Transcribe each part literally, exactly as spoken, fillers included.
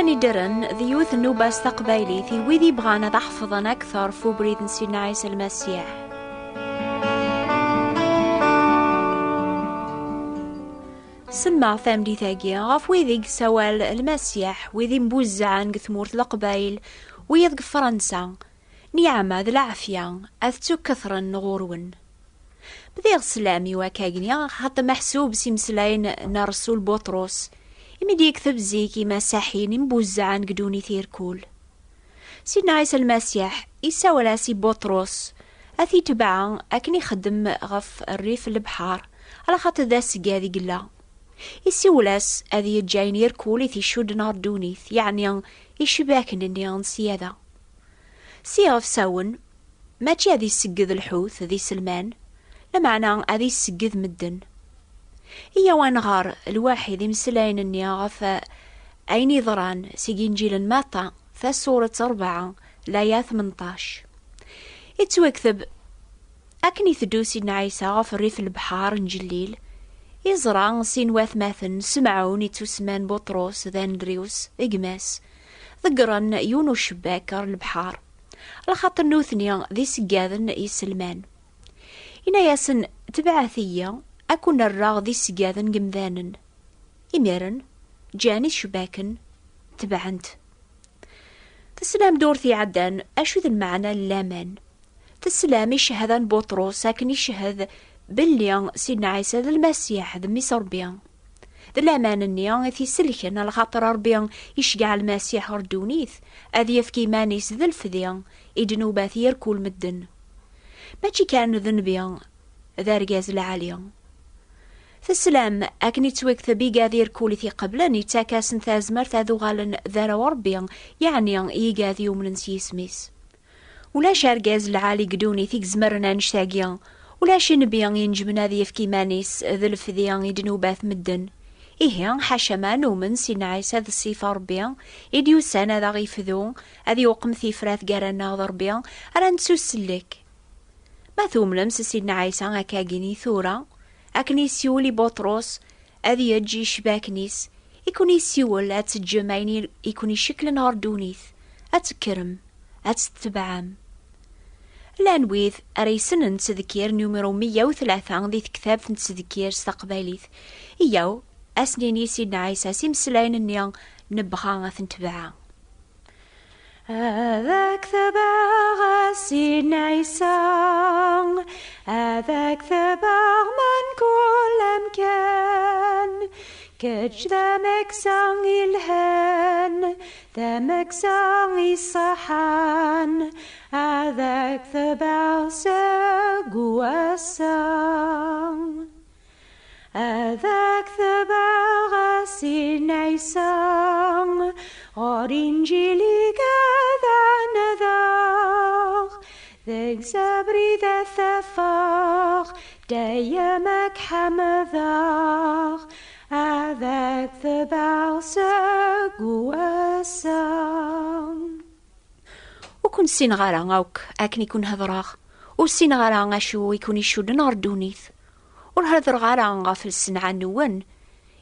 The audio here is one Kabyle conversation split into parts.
Anidren d yiwet n nnuba s taqbaylit i wid yebɣan ad ḥefḍen akteṛ f ubrid n Sidna Ɛisa Lmasiḥ. Semmeɣ tameddit-agi ɣef wid i yessawal Lmasiḥ, wid imbuzzaɛen deg tmurt Leqbayel, wiyaḍ deg Fransa. Nniɛma d leɛfya ad ttukketren ɣur-wen. Bdiɣ sslam i wakagni, xaṭer meḥsub s imeslayen n Rrsul Buṭrus, imi d-yekteb zik i imasaḥin imbuzzaɛen deg ddunit irkul. Sidna Ɛisa Lmasiḥ isawel-as i Buṭrus ad t-itbeɛ akken ixeddem ɣef rrif n lebḥer, alaxaṭer d aseggad i yella. Isiwel-as ad yeǧǧ ayen irkul i t-icudden ɣer ddunit, yeɛni icbaken-nni n ssyada. S yiɣefsawen, mačči ad isegged lḥut d iselman, lameɛna ad isegged medden. Iyyaw ad nɣer lwaḥid imeslayen-nni ɣef ayen iḍran seg Inǧil n Matta, tasuret rebɛa, laya tmenṭac. Ittwakteb, akken iteddu Sidna Ɛisa ɣef rrif n lebḥer n Ǧellil, iẓra sin watmaten, Semɛun ittusemman Buṭrus d Andriwes, gma-s, ḍeggren yiwen ucebbak ɣer lebḥer, lxaṭer nutni d iseggad n yiselman. Ini-asen: "Tebɛet-iyi, ad ken-rreɣ d iseggad n yemdanen." Imiren, ǧǧan icebbaken, tebɛen-t. Teslam ddurt iɛeddan acu d lmeɛna n laman. Teslam i cchada n Buṭrus akken icehhed belli Sidna Ɛisa d Lmasiḥ, d Mmi-s Ṛebbi. D laman-nni i t-iselken, lxaṭer Ṛebbi iceggeɛ Lmasiḥ ɣer ddunit, ad yefk iman-is d lefdi i ddnubat irkul medden. Mačči kan d nnbi, d argaz lɛali. Teslam akken ittwakteb igad irkul i t-iqeblen, yettak-asen tazmert ad uɣalen d arraw Ṛebbi, yeɛni igad yumnen s yisem-is. Ulac argaz lɛali deg ddunit i izemren annect-agi. Ulac nnbi inejmen ad yefk iman-is d lefdi i ddnubat medden. Ihi, ḥaca ma numen Sidna Ɛisa d ṣṣifa Ṛebbi i d-yusan ad aɣ-ifdu, ad yuqem tifrat gar-aneɣ d Ṛebbi, ara nettusellek. Ma tumnem s Sidna Ɛisa akkagini tura, akken isiwel i Buṭrus, ad yeǧǧ icbaken-is, i kun-isiwel ad teǧǧem ayen i, i kun-iceklen ɣer ddunit, ad tekkrem, ad tetebɛem. Llan wid ara yessnen ttdekkir numru meyya u tlata di tektabt n ttdekkir s taqbaylit. Iyyaw, ad s-nini i Sidna Ɛisa s imeslayen-nni nebɣa ad ten-tebɛa. Ad ak-tebɛeɣ a Sidna Ɛisa, ad ak-tebɛeɣ man kull amkan. Kečč d ameksa ilhan, d ameksa iṣaḥan, ad ak-tebɛeɣ seg wass-a. Ad ak-tebɛeɣ a Sidna Ɛisa, ɣer Inǧil-ik ad andaɣ, deg-s abrid ad t-afeɣ, dayem ad k-ḥemdeɣ, ad ak-tebɛeɣ seg wass-a. Ur kun-ssineɣ ara akk akken i kun-hedreɣ, ur ssineɣ ara acu i kun-icudden ɣer ddunit. Ur hedreɣ ara ɣef lsenɛa-nwen.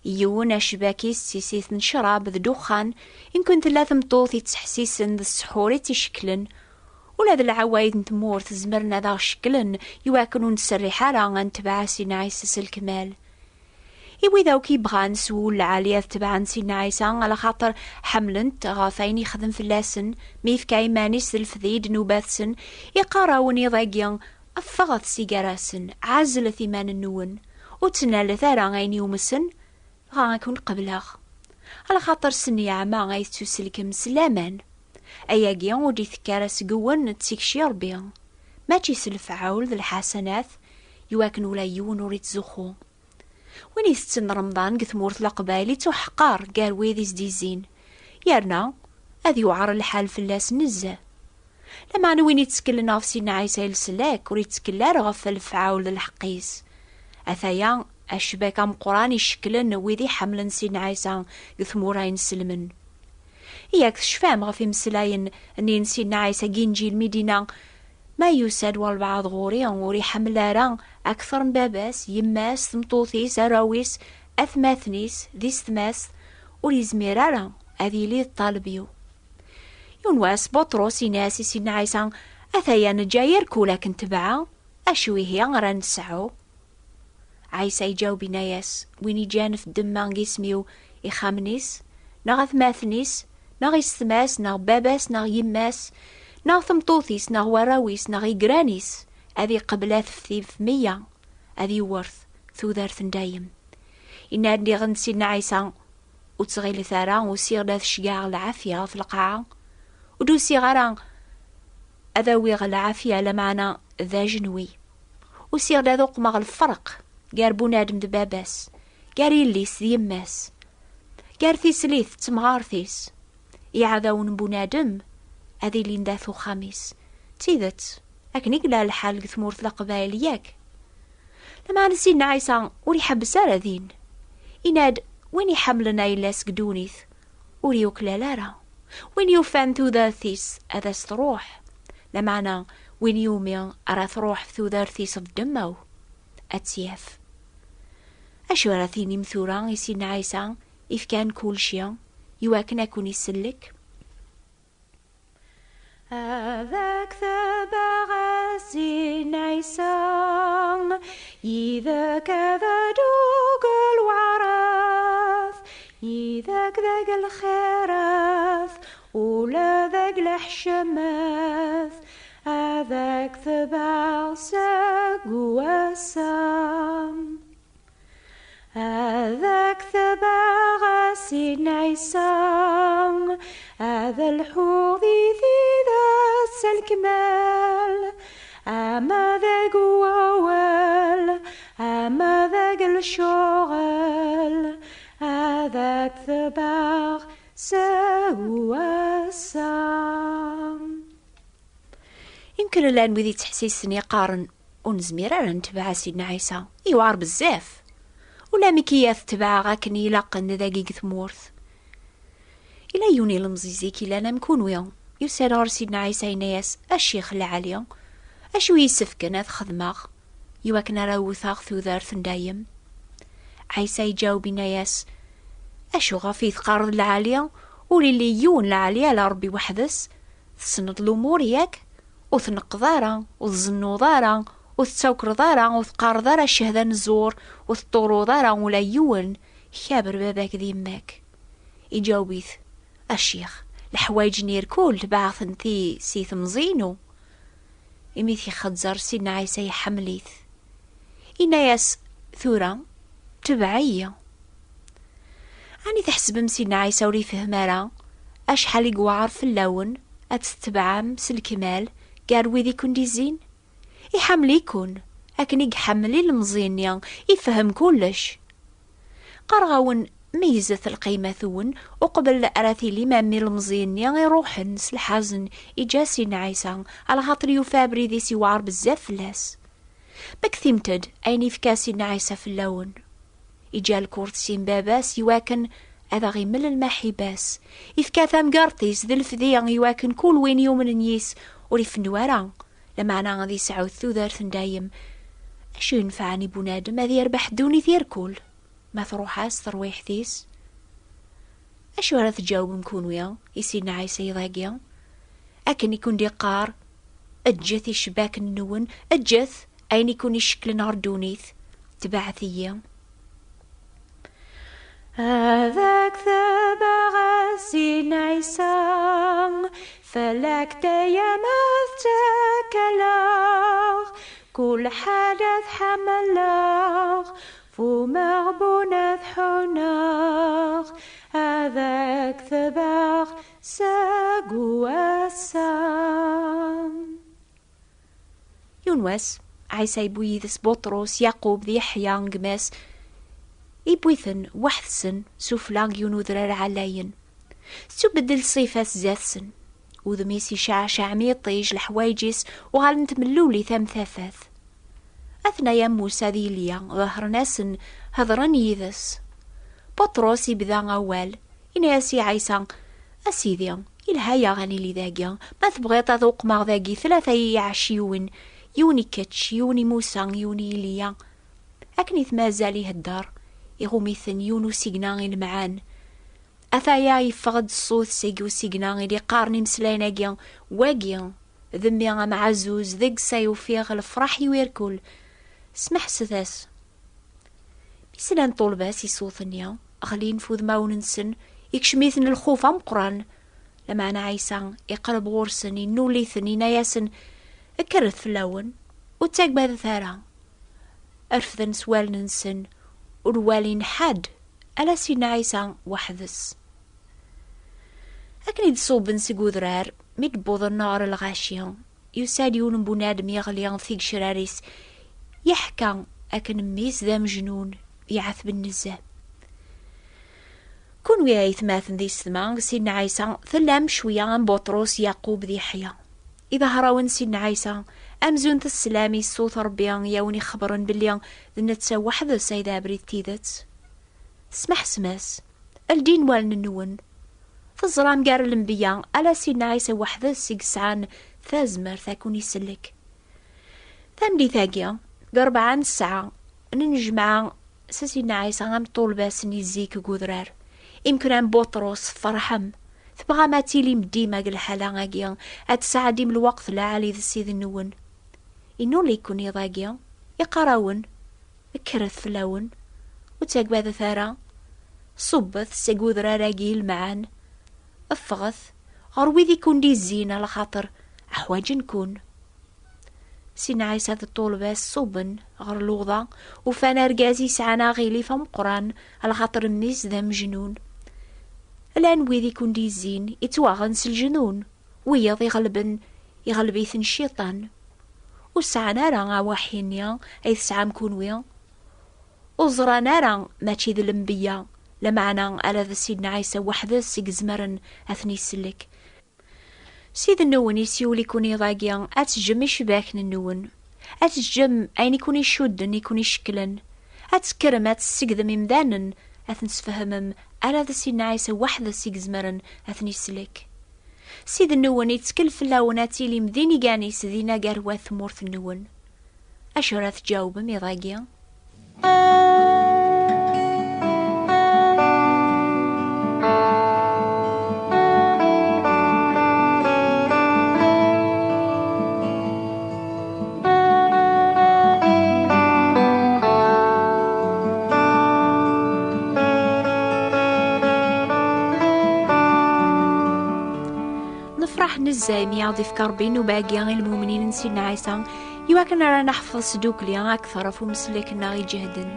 Yiwen acbak-is d tissit n ccrab d ddexxan, i kun tella tmeṭṭut i ttḥessisen d ssḥur i tt-icekklen. Ula d lɛawayd n tmurt zemren ad aɣ-cekklen, iwakken ur nserriḥ ara ad netbeɛ Sidna Ɛisa s lekmal. I wid akk yebɣan s wul lɛali ad tebɛen Sidna Ɛisa, alaxaṭer ḥemmlen-t ɣef ayen yexdem fell-asen, mi yefka iman-is d lefdi i ddnubat-sen, iqqar-awen iḍ-agi: "Ffɣet si gar-asen, ɛezlet iman-nwen, ur ttnalet ara ayen yumsen, dɣa ad ken-qebleɣ." Alaxaṭer s nneɛma ay tettuselkem s laman. Ayagi ur d-itekki ara seg-wen, d tikci Ṛebbi. Mačči s lefɛul d lḥasanat, iwakken ula yiwen ur ittzuxxu. Win itetten Remḍan deg tmurt n Leqbayel ittuḥqar gar wid i s-d-izzin, yerna ad yuɛer lḥal fell-as nezzeh. Lameɛna win itteklen ɣef Sidna Ɛisa i leslak ur ittekkel ara ɣef lefɛul d lḥeqq-is. Ataya acbak ameqqran icekklen wid iḥemmlen Sidna Ɛisa deg tmura inselmen. Yak tecfam ɣef imeslayen-nni n Sidna Ɛisa deg Inǧil mi d-yenna: "Ma yusa-d walbeɛḍ ɣur-i ur iḥemmel ara akter n baba-s, yemma-s, tmeṭṭut-is, arraw-is, atmaten-is, d yessetma-s, ur yezmir ara ad yili d ṭṭaleb-iw. Yiwen wass Buṭrus yenna-as i Sidna Ɛisa: "Ataya neǧǧa irkul akken tebɛa, acu ihi ara nesɛu?" Ɛisa iǧaweb, yenna-yas: "Win iǧǧan f ddemma n yisem-iw ixxamen-is, neɣ atmaten-is, neɣ isetma-s, neɣ baba-s, neɣ yemma-s, neɣ tmeṭṭut-is, neɣ warraw-is, neɣ igran-is, ad iqebl atefti f meyya, ad iwert tudert n dayem." Yenna-d diɣen Sidna Ɛisa: "Ur ttɣilet ara usiɣ-d ad ceggɛeɣ lɛafya ɣef lqaɛa, ur d-usiɣ ara ad awiɣ lɛafya, lameɛna d ajenwi. Usiɣ-d ad uqmeɣ lferq gar bunadem d baba-s, gar yelli-s d yemma-s, gar tislit d temɣart-is. Iɛdawen n bunadem ad ilin dat uxxam-is." D tidet, akken i yella lḥal deg tmurt n Leqbayel, yak? Lameɛna Sidna Ɛisa ur iḥebbes ara din. Yenna-d: "Win iḥemmlen ayla-s deg ddunit, ur yuklal ara. Win yufan tudert-is ad as-truḥ, lameɛna win yumi ara truḥ tudert-is f ddemma-w, ad tt-yaf." Acu ara tinim tura i Sidna Ɛisa ifkan kulci iwakken ad ken-isellek? Ad ak-tebbeɣ a Sidna Ɛisa, yid-k ad adug lwarat, yid-k deg lxirat, ula deg leḥcemat, ad ak-tebbeɣ seg wass-a. Ad ak-tebbeɣ a Sidna Ɛisa, ad lḥuɣ di tidet s lkmal, ama deg wawal, ama deg lecɣel, ad ak-tebbeɣ seg wass-a. Imken llan wid yettḥessisen yeqqaren: "Ur nezmir ara ad netbeɛ Sidna Ɛisa, yewɛer bezzaf. Ulamek i ad t-tebɛeɣ akken ilaqen dagi deg tmurt." Ila yiwen ilemẓi zik ilan am kunwi, yusa-d ɣer Sidna Ɛisa, yenna-yas: "A Ccix lɛali, acu i yessefken ad xedmeɣ iwakken ara wteɣ tudert n dayem?" Ɛisa iǧaweb, yenna-yas: "Acu ɣef i teqqareḍ lɛali? Ur illi yiwen lɛali ala Ṛebbi weḥd-s. Tessneḍ lumuṛ, yak? Ur tneqqeḍ ara, ur tzennuḍ ara, ur tettawkreḍ ara, ur teqqareḍ ara ccehda n zzur, ur teṭṭuruḍ ara ula yiwen, kaber baba-k d yemma-k." Iǧaweb-it: "A Ccix, leḥwayeǧ-nni irkul tebɛeɣ-tent-i si temẓi-inu." Imi t-ixeẓẓer Sidna Ɛisa iḥemmel-it. Yenna-yas: "Tura, tebɛ-iyi." Ɛni tḥesbem Sidna Ɛisa ur ifehhem ara acḥal i yewɛer fell-awen ad tetebɛem s lekmal gar wid i ken-d-izzin? Iḥemmel-iken akken i iḥemmel ilemẓi-nni, ifehhem kullec. Qqareɣ-awen, meyyzet lqima-twen uqbel ara tilim am ilemẓi-nni iruḥen s lḥazen iǧǧa Sidna Ɛisa, alaxaṭer yufa abrid-is iwɛer bezzaf fell-as. Mmektimt-d ayen ifka Sidna Ɛisa fell-awen. Iǧǧa lkursi n baba-s iwakken ad aɣ-imel lmaḥiba-s. Ifka tamgerṭ-is d lefdi iwakken kul win yumnen yis ur ifennu ara, lameɛna ad yesɛu tudert n dayem. Acu yenfɛen i bunadem ad yerbeḥ ddunit irkul ma truḥ-as terwiḥt-is? Acu ara tǧawbem kunwi i Sidna Ɛisa iḍ-agi? Akken i kun-d-iqqar: "Eǧǧet icebbaken-nwen, eǧǧet ayen i kun-icekklen ɣer ddunit, tebɛet-iyi." Ad ak-tebbeɣ a Sidna Ɛisa, fell-ak dayem ad ttakaleɣ, kul ḥaǧa ad ḥemmleɣ, f umeɣbun ad ḥuneɣ, ad ak-tebbeɣ seg wass-a. Yiwen wass, Ɛisa yewwi yid-s Buṭrus, Yaqub d Yeḥya n gma-s, yewwi-ten weḥd-sen sufella n yiwen udrar ɛlayen. Tettubeddel ṣṣifa-s zdat-sen. Udem-is iceɛceɛ mi iṭij, leḥwayeǧ-is uɣalent mellulit am tafat. Atnaya Musa d Yilya ḍehren-asen, hedren yid-s. Buṭrus ibda awal, yenna-yas i Ɛisa: "A Sidi, ilha-yaɣ ad nili dagi. Ma tebɣiḍ ad uqmeɣ dagi tlata iɛecciwen, yiwen i kečč, yiwen i Musa, yiwen i Yilya." Akken i t-mazal ihedder, iɣum-iten yiwen usigna ilemɛen. Ataya yeffeɣ-d ṣṣut seg usigna i d-iqqaren imeslayen-agi: "Wagi d mmi amɛazzuz, deg-s ay ufiɣ lefraḥ-iw irkul. Smeḥset-as." Mi slan ṭṭulba-s i ṣṣut-nni, ɣlin f udmawen-nsen, ikcem-iten lxuf ameqqran. Lameɛna Ɛisa iqreb ɣur-sen, innul-iten, inna-yasen: "Kkret fell-awen, ur ttaggadet ara." Refden s wallen-nsen, ur walin ḥedd, ala Sidna Ɛisa weḥd-s. Akken i d-ṣubben seg udrar, mi d-wwḍen ɣer lɣaci, yusa-d yiwen n bunadem yeɣli tigecrar-is, yeḥka akken mmi-s d amejnun, iɛetben nezzeh. "Kunwi ay atmaten d yessetma n Sidna Ɛisa, tellam cwiya am Buṭrus, Yaqub d Yeḥya. Iḍehrawen n Sidna Ɛisa, amzun teslam i ṣṣut Ṛebbi i awen-ixebbren belli d netta weḥd-s ay d abrid d tidet. Smeḥsem-as, ldin wallen-nwen. Teẓram gar lenbiya, ala Sidna Ɛisa weḥd-s i yesɛan tazmert ad ken-isellek." Tameddit-agi, deg rebɛa n ssaɛa, nennejmaɛ s Sidna Ɛisa am ṭṭulba-s n zik deg udrar. Imekran Buṭrus, tferḥem, tebɣam ad tilim dima deg lḥala-agi, ad tesɛeddim lweqt lɛali d Ssid-nwen. Innul-iken iḍ-agi, iqqar-awen: "Kkret fell-awen, ur ttaggadet ara, ṣubbet seg udrar-agi ilemmɛen, ffɣet ɣer wid i kun-d-izzin, alaxaṭer ḥwaǧen-kun." Sidna Ɛisa d ṭṭulba-s ṣubben ɣer luḍa, ufan argaz yesɛan aɣilif ameqqran, alaxaṭer mmi-s d amejnun. Llan wid i kun-d-izzin, ittwaɣen s lejnun, wiyaḍ iɣelben, iɣelb-iten cciṭan. Ur sɛan ara awaḥi-nni ay tesɛam kunwi. Ur ẓran ara mačči d lenbiya, lameɛna ala d Sidna Ɛisa weḥd-s i izemren ad ten-isellek. Ssid-nwen isiwel-iken iḍ-agi, ad teǧǧem icbaken-nwen, ad teǧǧem ayen i kun-icudden, i kun-icekklen, ad tekkrem ad tessegdem imdanen, ad ten-tesfehmem ala d Sidna Ɛisa weḥd-s i izemren ad ten-isellek. Ssid-nwen ittkel fell-awen ad tilim d inigan-is dinna gar wat tmurt-nwen. Acu ara tǧawbem iḍ-agi? Nefreḥ nezzeh imi aɣ-d-ifka Ṛebbi nnuba-agi i lmumnin n Sidna Ɛisa, iwakken ara neḥfeḍ s ddukkli akteṛ ɣef umsellek-nneɣ iǧehden.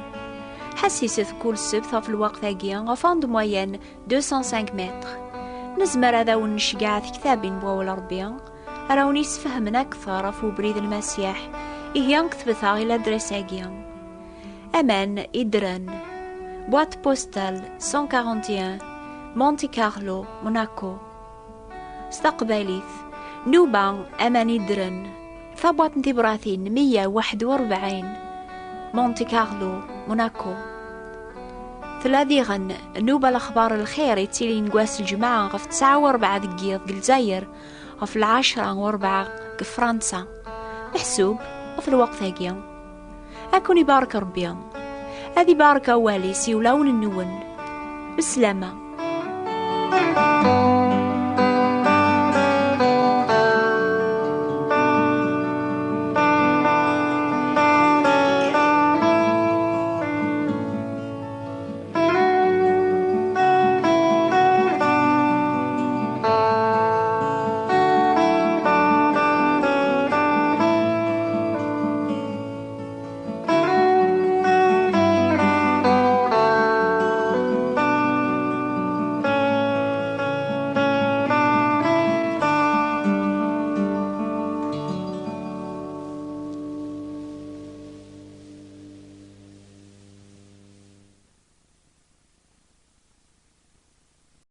Ḥessiset kul ssebt ɣef lweqt-agi ɣef onde moyenne deux cent cinq mètres. Nezmer ad awen-nceggeɛ tektabin n wawal Ṛebbi, ara wen-isfehmen akteṛ ɣef ubrid n Lmasiḥ, ihi ketbet-aɣ i ladres-agi. Aman Idren, boîte postale cent quarante et un, Monte Carlo, Monaco. S taqbaylit, nnuba, aman Idren, tabwaṭ n tibratin meyya u waḥed u rebɛin, Monte Carlo, Monaco. Tella diɣen nnuba Lexbar Lxir ittilin deg wass n lǧemɛa ɣef tesɛa u rebɛa deg yiḍ deg Lezzayer, ɣef lɛecṛa u rebɛa deg Fransa. Meḥsub ɣef lweqt-agi. Ad ken-ibarek Ṛebbi. Ad ibarek awal-is i wulawen-nwen. Beslama.